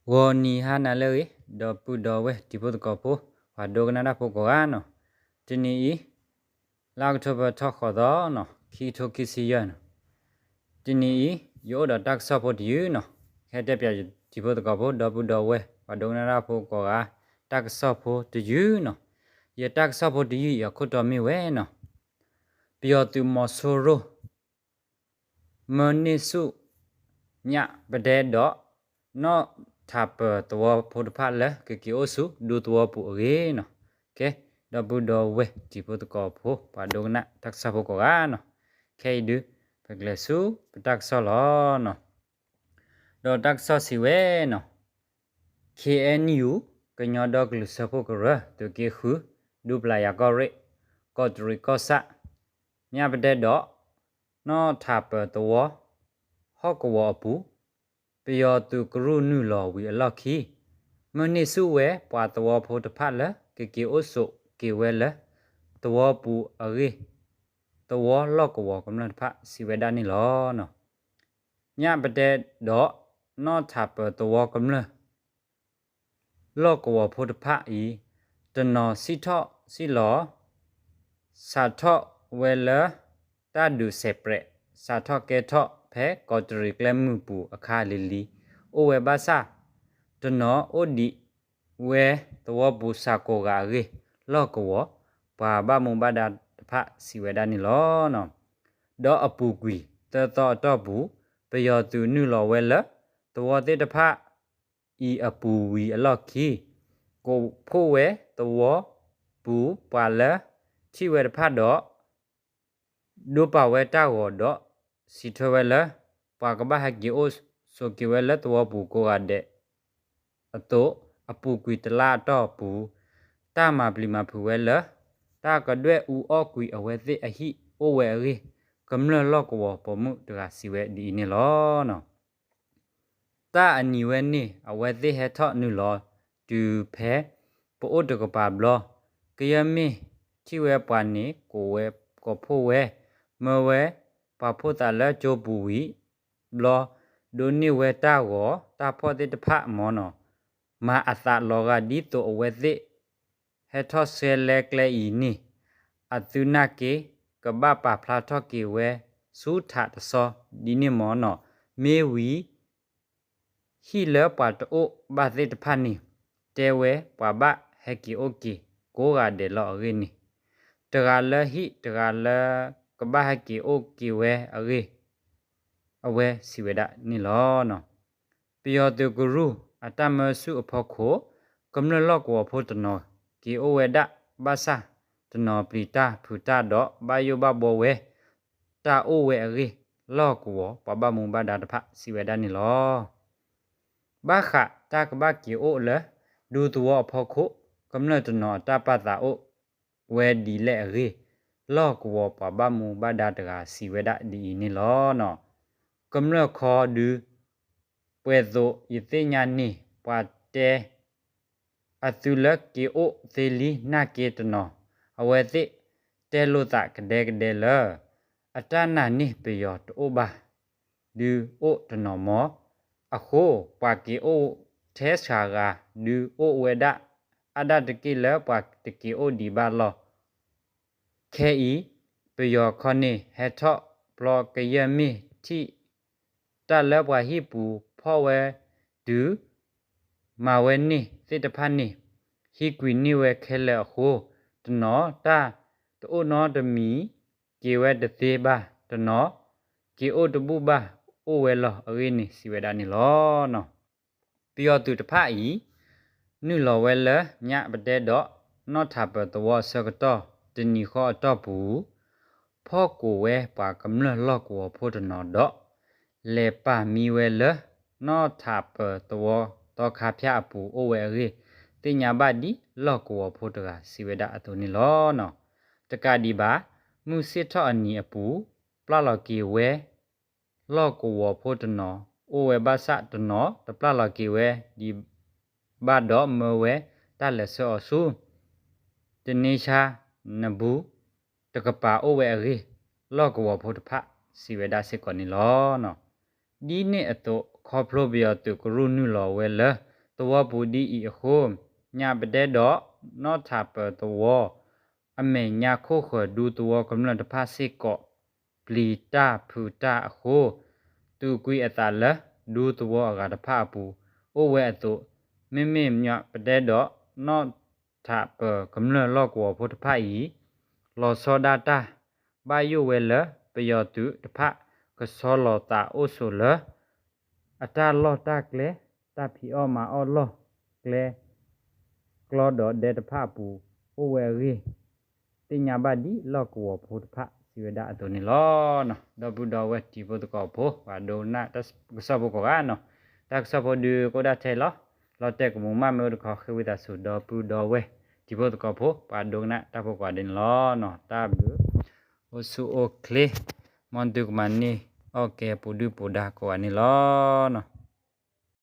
ဂီၤနံၤဟါနၤလၢအဂ့ၤ, ဒီပုၢ်ဒီဝဲၢ်တံၤဖိသကိးဖိ, ပှၤဒိကနၣ်တၢ်ဖိကိးဂၤနီၤ, တနံၤအံၤ လါအီးကထိဘၢၣ်ထီၣ်ဃိးသီနီၤ, ခံကထိခံဆံယဲၢ်နီၤ, တနံၤအံၤ ယအိၣ်ဒီးတၢ်ကစီၣ်ဖိတယုၢ်နီၤ, ဟဲတဲပၠးတံၤဖိသကိးဖိ ဒီပုၢ်ဒီဝဲၢ် ပှၤဒိကနၣ်တၢ်ဖိကိးဂၤ တၢ်ကစီၣ်ဖိတယုၢ်နီၤ, ယတၢ်ကစီၣ်ဖိတယုၢ်အံၤအခိၣ်တီမ့ၢ်ဝဲနီၤ, ပယီၤသုးမီၤစိရိၤ မၢန့ၢ်ဆူၣ် ညၣ်ပတဲဒီး နီၢ်ထးပၢၤသဝီဖိတဖၣ်လၢကက့ၤအိၣ်ဆူဒူသဝီပူၤအဂ့ၢ်နီၤ, ကဲ ဒီပုၢ်ဒီဝဲၢ်တံၤဖိသကိးဖိ ပှၤဒိကနၣ်တၢ်ကစီၣ်ဖိကိးဂၤနီၤ, ခဲအံၤဒုး ပကလဲၤဆူပတၢ်ကစီၣ်လီၤနီၤ, ဒီးတၢ်ကစီၣ်စံးဝဲနီၤ, ခ့ၣ်အဲၣ်ယူၣ် ကညီဒီကလုာ်စၢဖှိၣ်ကရၢ သုးက့ဃု ဒူပျၤယၤကီၢ်ရ့ၣ် ကီးတရံးကီၢ်ဆၣ် ညၣ်ပတဲဒီး နီၢ်ထးပၢၤသဝီ ဟီၣ်ကဝီၤအပူၤ ပယီၤသုးကရူၢ်နုာ်လီၤဝံၤအလီၢ်ခံ မၢန့ၢ်ဆူၣ်ဝဲပှၤသဝီဖိတဖၣ်လၢကက့ၤအိၣ်ဆိးက့ၤဝဲလၢ သဝီပူၤအဂ့ၢ် သဝီလီၢ်ကဝီၤကမျၢၢ်တဖၣ်စံးဝဲဒၣ်န့ၣ်လီၤ. ညၣ်ပတဲဒီး နီၢ်ထးပၢၤသဝီကမျၢၢ် လီၢ်ကဝီၤဖိတဖၣ်အံၤ တနီၤစံၣ်ထီၣ်စံၣ်လီၤ စးထီၣ်ဝဲလၢ တၢ်ဒုးစဲးပြဲး စးထီၣ်ကဲထီၣ်ဖဲကီးတရံးကျဲမုၢ်ပူၤအခါလံၤလံၤ အိၣ်ဝဲဘၣ်ဆၣ် တနီၤအိၣ်ဒံးဝဲသဝီပူၤစှၤကိးဂၤအဂ့ၢ် လီၢ်ကဝီၤ ပှၤဘၣ်မူဘၣ်ဒါတဖၣ်စံးဝဲဒၣ်န့ၣ်လီၤ. ဒီးအပူၤကွံာ်သၢသီအတီၢ်ပူၤ ပယီၤသုးနုာ်လီၤဝဲလၢ သဝီသ့ၣ်တဖၣ်အံၤအပူၤဝံၤအလီၢ်ခံ ကိးဖှိၣ်ဝဲသဝီပူၤပှၤလၢထံၣ်ဝဲတဖၣ်ဒီး ဒိပာ်ဝဲတၢ်ဂီၤဒီး စံးထွဲဝဲလၢ ပှၤကဘၣ်ဟဲက့ၤအိၣ်ဆိးက့ၤဝဲလၢသဝီပူၤကိးဂၤဒဲးအသိး အပူၤကွံာ်တလါအတီၢ်ပူၤ တၢ်မၤပျံၤမၤဖုးဝဲလၢ တၢ်ကဒွဲၣ်အူအီၣ်ကွံာ်အဝဲသ့ၣ်အဟံၣ်အိၣ်ဝဲအဂ့ၢ် ကမျၢၢ်လီၢ်ကဝီၤပိာ်မုၣ်တဂၤစံးဝဲဒ်အံၤန့ၣ်လီၤ. တၢ်အနံၤဝဲန့ၣ် အဝဲသ့ၣ်ဟဲထီၣ်နုာ်လီၤတုၤဖဲ ပအိၣ်တကပၤဘျီ ကယဲၢ်မ့ၢ်ထံၣ်ဝဲပှၤန့ၣ် ကိးဝဲကိးဖှိၣ်ဝဲ မၢဝဲပှၤဖိသၣ်လၢကၠိပူၤဝံၤဘျီ ဒိးန့ၢ်ဝဲတၢ်ဂီၤတၢ်ဖှီၣ်သ့ၣ်တဖၣ်မ်နီၤ မၤအသးလီၤဂာ်ဒ်သိးအဝဲသ့ၣ် ဟဲထီၣ်ဆှဲလဲကျဲအံၤန့ၣ် အသုနာ်က့ ကဘၣ်ပာ်ဖျါထီၣ်က့ၤဝဲဆူထးတဆီဒ်န့ၣ်မ်နီၤ မ့ၢ်ဝံၤ ဟံၣ်လၢပှၤတအိၣ်ဘၣ်သ့ၣ်တဖၣ်န့ၣ် တဲဝဲပှၤဘၣ်ဟဲက့ၤအိၣ်က့ၤကိးဂၤဒဲးလီၤအဂ့ၢ်န့ၣ် တဂၤလၢဟံၣ်တဂၤလၢကဘၣ်ဟဲက့ၤအိၣ်က့ၤဝဲအဂ့ၢ် အဝဲစံးဝဲဒၣ်န့ၣ်လီၤ. ပယီၤသုးကရူၢ်အတၢ်မၢဆူၣ်အဖီခိၣ် ကမျၢၢ်လီၢ်ကဝီၤဖိတနီၤက့ၤအိၣ်ဝဲဒၣ်ဘၣ်ဆၣ် တနီၤပျံၤတၢ်ဖုးတၢ်ဒီးဘၣ်ယိၣ်ဘၣ်ဘှီဝဲ တၢ်အိၣ်ဝဲအဂ့ၢ် လီၢ်ကဝီၤပှၤဘၣ်မူဘၣ်ဒါတဖၣ်စံးဝဲဒၣ်န့ၣ်လီၤ. ဘၣ်ဃးတၢ်ကဘၣ်က့ၤအိၣ်လၢ ဒူသဝီအဖီခိၣ် ကမျၢၢ်တနီၤအတၢ်ပာ်သးအိၣ်ဝဲဒ်လဲၣ်အဂ့ၢ် လီၢ်ကဝီၤပှၤဘၣ်မူဘၣ်ဒါတဂၤစံးဝဲဒၣ်ဒ်အံၤန့ၣ်လီၤ. ကမျၢၢ်ခီဒု ပှဲၤသိးယသ့ၣ်ညါန့ၢ်ပှၤတဲ အသုလၢက့ၤအိၣ်သ့လံနာ်က့တနီၤ အဝဲသ့ၣ်တဲလိာ်သးကဒဲကဒဲလၢ အတၢ်နာ်န့ၢ်ပယီၤတအိၣ်ဘၣ် ဒုးအိၣ်တနီၤမီၤ, အဃိ ပှၤက့ၤအိၣ်ထဲစှၤဂၤ ဒုးအိၣ်ဝဲဒၣ် အါဒၣ်တက့ၢ်လၢပှၤတက့ၤအိၣ်ဒံးဘၣ်လီၤ. ခဲအံၤ ပယီၤခီန့ၣ်ဟဲထီၣ်ပျီကယဲၢ်မ့ၢ်ထံၣ် တၢ်လၢပှၤဟံၣ်ပူၤဖီၣ်ဝဲတုၤ မၤဝဲန့ၢ်သ့ၣ်တဖၣ်န့ၣ် ဟံးကွံာ်န့ၢ်ဝဲခဲလၢာ်အဃိ တနီၤတၢ်တအိၣ်နီတမံၤ က့ၤဝဲတသ့ဘၣ်, တနီၤ က့ၤအိၣ်တဘူၣ်ဘၣ်အိၣ်ဝဲလီၤအဂ့ၢ်န့ၣ် စံးဝဲဒၣ်န့ၣ်လီၤ. ပယီၤသုးတဖၣ်အံၤ နုာ်လီၤဝဲလၢညၣ်ပတဲဒီး နီၢ်ထးပၢၤသဝီအဆၢကတီၢ် တနံၤဃီအတီၢ်ပူၤ ဖီၣ်ကိးဝဲပှၤကမျၢၢ်လီၢ်ကဝီၤဖိတနီၤဒီး လဲၤပာ်မံဝဲလၢ နီၢ်ထးပၢၤသဝီသီခါဖၠၣ်အပူၤအိၣ်ဝဲအဂ့ၢ် သ့ၣ်ညါဘၣ်ဒ်လီၢ်ကဝီၤဖိတဂၤစံးဝဲဒၣ်အသိးန့ၣ်လီၤ. တကးဒံးဘၣ် မုၢ်ဆ့ၣ်ထီၣ်အနံၤအပူၤ ပျၢ်လီၤက့ၤဝဲ လီၢ်ကဝီၤဖိတနီၤ အိၣ်ဝဲဘၣ်ဆၣ်တနီၤ တပျၢ်လီၤက့ၤဝဲဒံးဘၣ်ဒီးမၢဝဲတၢ်လဲၤဆှၢအီၤဆူ တန့ဆါနဘူ တကပၤအိၣ်ဝဲအဂ့ၢ် လီၢ်ကဝီၤဖိတဖၣ်စံးဝဲဒၣ်စ့ၢ်ကီးန့ၣ်လီၤ. ဒ်န့ၣ်အသိး ခီဖျိပယီၤသုးကရူၢ်နုာ်လီၤဝဲလၢ သဝီပူၤဒ်အံၤအဃိ, ညၣ်ပဒဲဒီးနီၣ်ထးပၢၤသဝီ အမဲာ်ညါခိၣ်ဃၢၤဒူသဝီကမျၢၢ်တဖၣ်စ့ၢ်ကီး ပျံၤတၢ်ဖုးတၢ်အဃိ, သုးကွံာ်အသးလၢဒူသဝီအဂၤတဖၣ်အပူၤ အိၣ်ဝဲအသိး, မ့မ့ၢ်ညၣ်ပဒဲဒီးနီၣ်ထးပၢၤကမျၢၢ်လီၢ်ကဝီၤဖိတဖၣ်အံၤ လီၤဆီဒၣ်တၢ် ဘၣ်ယိၣ်ဝဲလၢပယီၤသုးတဖၣ် ကဆီလီၤသးအိၣ်ဆိးလၢ အတၢ်လီၢ်တၢ်ကျဲ, တၢ်ဖံးအီၣ်မၤအီၣ်လီၢ်ကျဲ ကျီဒီးဒဲတဖၣ်အပူၤ အိၣ်ဝဲအဂ့ၢ် သ့ၣ်ညါဘၣ်ဒ်လီၢ်ကဝီၤဖိတဖၣ်စံးဝဲဒၣ်အသိးန့ၣ်လီၤ. ဒီပုၢ်ဒီဝဲၢ်တံၤဖိသကိးဖိ ပှၤဒိကနၣ်တၢ်ကစီၣ်ဖိကိးဂၤနီၤ, တၢ်ကစီၣ်ဖိဒုးကအိၣ်ဒၣ်ထဲအံၤလီၤ. လီၤတဲာ်ကမူးမးမ့ၢ်အိၣ်တခီ ဃ့ဝံသးစူၤ ဒီပုၢ်ဒီဝဲၢ်တံၤဖိသကိးဖိ ပှၤဒိကနၣ်တၢ်ဖိကိးဂၤဒဲးန့ၣ်လီၤ. တၢ်ဘျုး အိၣ်ဆူၣ်အိၣ်ချ့, မ်သုကမၤန့ၢ်အီၣ်ကဲပူၤဒုၣ်ပူၤဒါကိးဂၤန့ၣ်လီၤ.